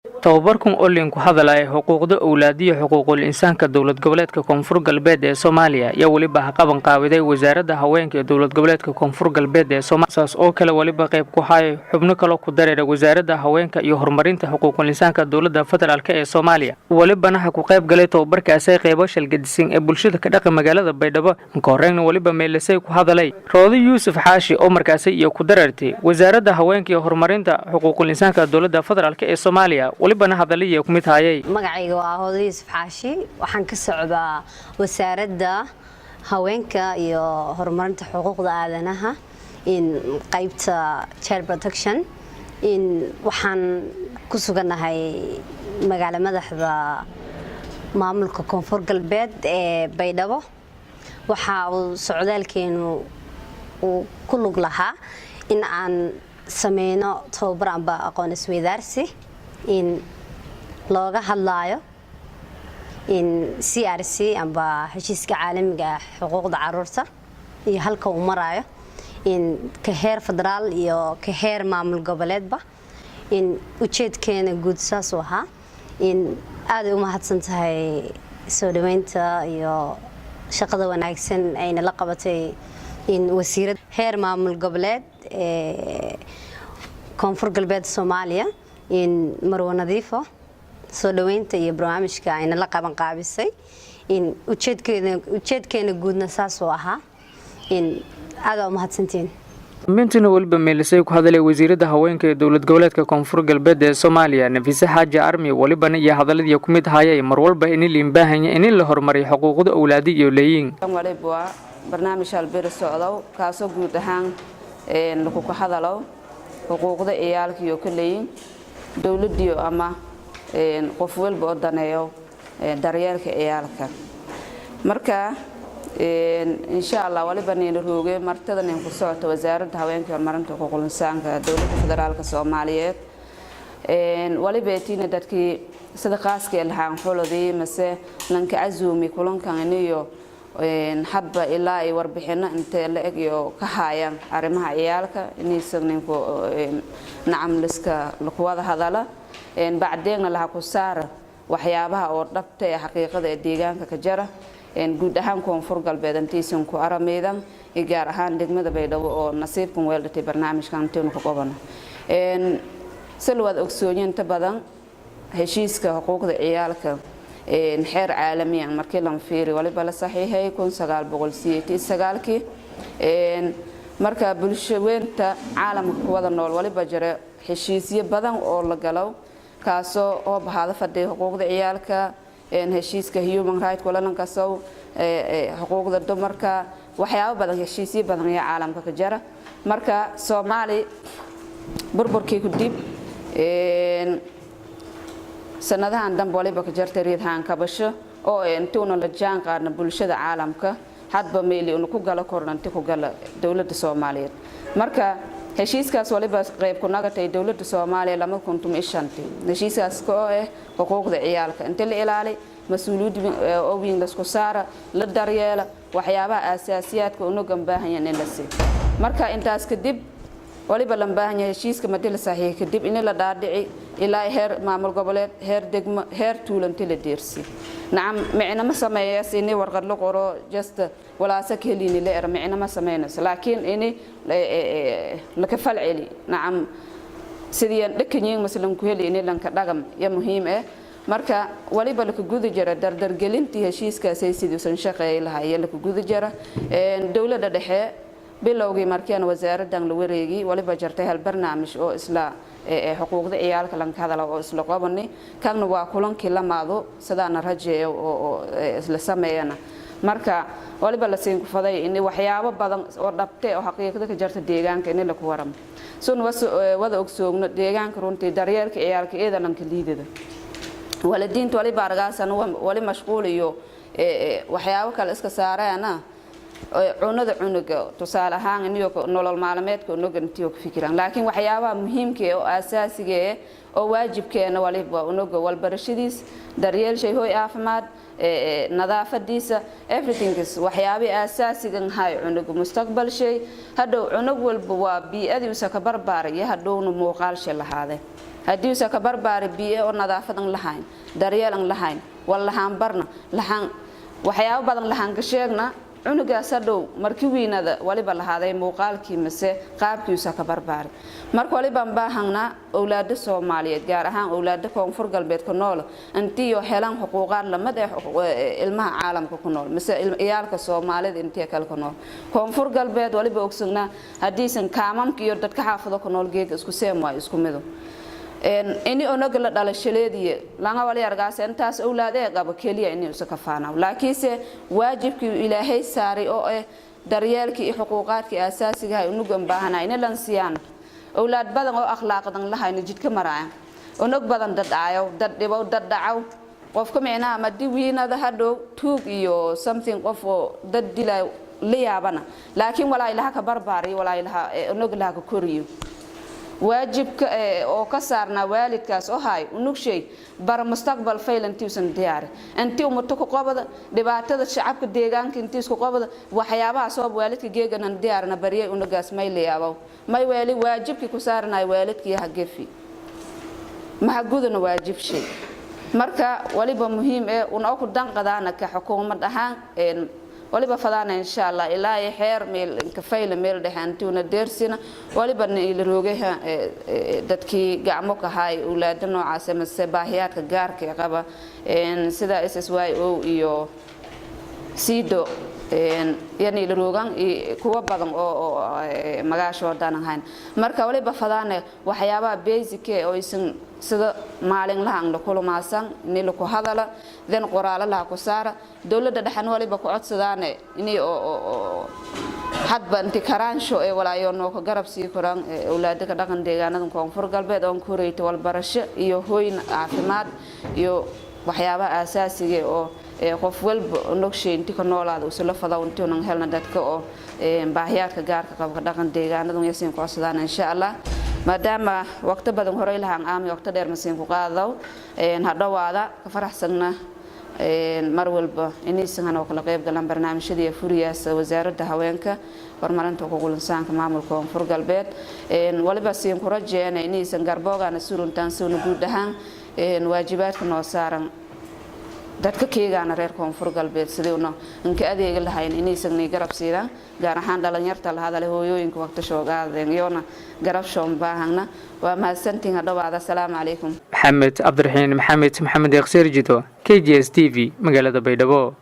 Tababarkan oo ku hadalaya xuquuqda owlaadiyo xuquuqul insaanka dowlad goboleedka Koonfur Galbeed ee Soomaaliya ayaa weliba haqaban qaabiday wasaaradda haweenka ee dowlad goboleedka Koonfur Galbeed ee Soomaaliya. Saas oo kale weliba qayb ku haya xubno kaloo ku dareera wasaaradda haweenka iyo horumarinta xuquuqul insaanka dowladda federaalk ee Soomaaliya. Welibana ha ku qayb galay tababarkaasay qaybo shalgadisan ee bulshada ka dhaqa magaalada Baydhabo. Ka horreynna weliba meelisay ku hadalay Roodi Yuusuf Xaashi oo markaasi iyo ku dareertay wasaaradda haweenka iyo horumarinta xuquuqul insaanka dowladda federaalk ee Soomaaliya, welibana hadalliya ku mid hayay. Magacayga waa Hoodo Yuusuf Xaashi. Waxaan ka socdaa wasaaradda haweenka iyo horumarinta xuquuqda aadanaha in qaybta child protection. In waxaan ku sugannahay magaalo madaxda maamulka Koonfur Galbeed ee Baydhabo. Waxa uu socdaalkeenu uu ku lug lahaa in aan sameyno tababar amba aqoon isweydaarsi in looga hadlaayo in CRC amba heshiiska caalamiga ah xuquuqda caruurta iyo halka uu maraayo in ka heer federaal iyo ka heer maamul goboleedba. In ujeedkeena guud saasuu ahaa. In aaday u mahadsan tahay soo dhaweynta iyo shaqada wanaagsan ayna la qabatay in wasiirad heer maamul goboleed ee Koonfur Galbeed Soomaaliya, in Marwo Nadiifo, soo dhaweynta iyo barnaamijka ayna la qaban qaabisay. In ujeedkeena guudna saasuu ahaa. In aada u mahadsantiin. Dambeyntiina weliba meelisay ku hadalay wasiiradda haweenka ee dowlad goboleedka Koonfur Galbeed ee Soomaaliya, Nafiise Xaaji Armi. Welibana iyo hadaladii ku mid hayay mar walba ini liinbaahanya in la horumariyo xuquuqda owlaadi iyo leeyiin. Waliba waa barnaamij halberi socdow, kaasoo guud ahaan lakuka hadalow xuquuqda ciyaalkiiyo ka leeyin dowladiyo ama qof walba oo daneeyo daryeelka ciyaalka. Marka insha Allah waliba nayna rooge martada nin ku socota Wasaaradda Haweenka iyo Horumarinta Xuquuqul Insaanka Dowladda Federaalka Soomaaliyeed. Waliba etiina dadkii sida qaaska lahaan xuladii mase lanka casuumi kulankan iniyo hadba ilaa ay warbixino intee la eg iyo ka haayaan arrimaha ciyaalka inaysan ninku nacam liska lakuwada hadala, bacdeegna laha ku saara waxyaabaha oo dhabta ee xaqiiqada ee deegaanka ka jara guud ahaan Koonfur Galbeed intiisan ku arameydan iyo gaar ahaan degmada Baydhabo oo nasiibkan weeldhatay barnaamijkan intaynu ka qobano. Si waad ogsoonyiin, inta badan heshiiska xuquuqda ciyaalka xeer caalami ah markii lan fiiri waliba la saxiixay 1989-kii. Marka bulshaweynta caalamka kuwada nool waliba jira heshiisyo badan oo la galo, kaasoo oo bahaada fadhiya xuquuqda ciyaalka, heshiiska human right kulalankasow, xuquuqda dumarka, waxyaabo badan, heshiisyo badan ayaa caalamka ka jira. Marka Soomaali burburkii kudib sanadahan dambe waliba ka jartay riidhaan kabasho oo intuuna la jaan qaadna bulshada caalamka, hadba meeli una ku galo korna inti ku gala dowladda Soomaaliyeed. Marka heshiiskaas waliba qayb ku nagatay dowladda Soomaaliya 2015-tii, heshiiskaas oo ah xuquuqda ciyaalka inta la ilaali, mas-uuliyad oo weyn lasku saara, la daryeela waxyaabaha aasaasiyaadka unugan baahanyan in la siiyo. Marka intaas kadib waliba lan baahan yahay heshiiska madi la saxiixay kadib in la dhaadhici ilaa heer maamul goboleed, heer degmo, heer tuulanti la deersi. Nacam, micno ma sameeyas ini warqad la qoro, just walaasa kelini la era, micno ma sameynayso, laakiin ini laka falceli, nacam, sidii aan dhakanyiin masalan ku heli ini lanka dhagam ya muhiim ah. Marka waliba laka guda jira dardargelintii heshiiskaasay siduusan shaqeey lahaa iyo laka guda jira dowladda dhexe. Bilowgii markiiaan wasaaraddan la wareegi, waliba jartay hal barnaamij oo isla xuquuqda ciyaalka lanka hadala oo isla qobani. Kanna waa kulankii lamaado sidaana rajeeyo oo isla sameeyana. Marka waliba la siin kufaday in waxyaabo badan oo dhabte oo xaqiiqda ka jarta deegaanka in laku waramo sun wada ogsoogno. Deegaanka runtii daryeelka ciyaalka eedalanka liidada, waalidiinta waliba argaasan wali mashquul iyo waxyaabo kale iska saaraana cunada cunuga, tusaale ahaan, iniyo nolol maalmeedka unuga intiyo ka fikiraan, laakiin waxyaabaha muhiimka oo aasaasiga eh oo waajibkeena waliba unuga walbarashadiis, daryeel shay, hoy, caafimaad, nadaafadiisa, everything is waxyaabihii aasaasigan hay cunuga mustaqbal shay. Hadhow cunug walba waa bii'adii usa ka barbaaraya, hadhowna muuqaal shay lahaade. Haddii uusa ka barbaari bii'e oo nadaafad an lahayn, daryeel an lahayn, wal lahaan barna lahaan, waxyaabo badan lahaan ka sheegna, cunugaas hadhow markii wiinada waliba lahaaday muuqaalkii mise qaabkiisa ka barbaari. Marka walibaan baahangnaa owlaado Soomaaliyeed, gaar ahaan owlaado Koonfur Galbeed ku nool, intiiyo helaan xuquuqaad lamid eh ilmaha caalamka ku nool mise ciyaalka Soomaalida intii kale ku nool Koonfur Galbeed. Waliba ogsognaa haddiisan kaamamka iyo dadka xaafado ku nool geega isku seem waayo, isku mido ini onaga la dhalashaleediye langa wali argaas intaas owlaadee qabo keliya inay usa kafaanaw, laakiinse waajibkii Ilaahay saaray oo ah daryeelkii iyo xuquuqaadkii aasaasigahay unugan baahanaa ina lan siiyaan. Owlaad badan oo akhlaaqdan lahayna jidka maraaya, unug badan dad aayow, dad dhibow, dad dhacow. Qofka micnaha madi wiinada hadhow tuug iyo something, qof oo dad dilay la yaabana, laakiin walaa ilaha ka barbaariyo, walaa ilaha unug ilaha ka koriyo, waajibka oo ka saarnaa waalidkaas oo hay unugshay bara mustaqbal fayl intiusan diyaari, intii umuto ku qobada dhibaatada shacabka deegaanka, intii isku qobada waxyaabaha soob waalidka geeganan diyaarna bariyay unugaas may la yaabow, may weeli waajibkii ku saaranay waalidkii hagefi mahagudana waajib shay. Marka waliba muhiim ee una ku danqadaana ka xukuumad ahaan, waliba fadaana insha Allah ilaa iyo xeer meel kafayla meel dhexe intuuna deersina. Waliba ila roogaha dadkii gacmo ka haay owlaado noocaas mase baahiyaadka gaarka ee qaba, sida SSYO iyo SIDO yani ila roogan kuwa badan oo magaashoodan ahayn. Marka waliba fadaane waxyaabaha basic oo isan sida maalinlaha la kulmaasan ini laku hadala, then qoraalo laha ku saara dowladda dhexan. Waliba ku codsadaane ini oo hadba inti karaansho ee walaayo noo ka garab sii koraan owlaada ka dhaqan deegaanada Koonfur Galbeed oon ku horeyta walbarasho iyo hooyn, caafimaad iyo waxyaabaha aasaasiga oo qof walba nogshay inti ka noolaada usula fadaw intuunan helna. Dadka oo baahiyaadka gaarka qaba ka dhaqan deegaanada yasiin ku codsadaan insha Allah. Maadaama waqti badan horey lahaan aami, waqti dheer masiin ku qaadaw, hadhowaada ka faraxsanna mar walba inaysan oo kala qayb galaan barnaamijyadii furiyaas Wasaaradda Haweenka, Horumarinta Xuquuqul Insaanka, Maamulka Koonfur Galbeed. Waliba siin ku rajeena inaysan garboogana suruntaan suuna guud ahaan waajibaadka noo saaran dadka keegaana reer Koonfur Galbeed sidiuna inka adeegi lahayn inaysan nii garab siidaan, gaar ahaan dhalinyarta la hadalay, hooyooyinka waqti shoogaadeen iyona garab shoon baahangna. Waa mahadsantiin, hadhowaada. Asalaamu calaykum. Maxamed Cabdiraxiin Maxamed, Maxamed Eeqseerjido, KGS TV, magaalada Baydhabo.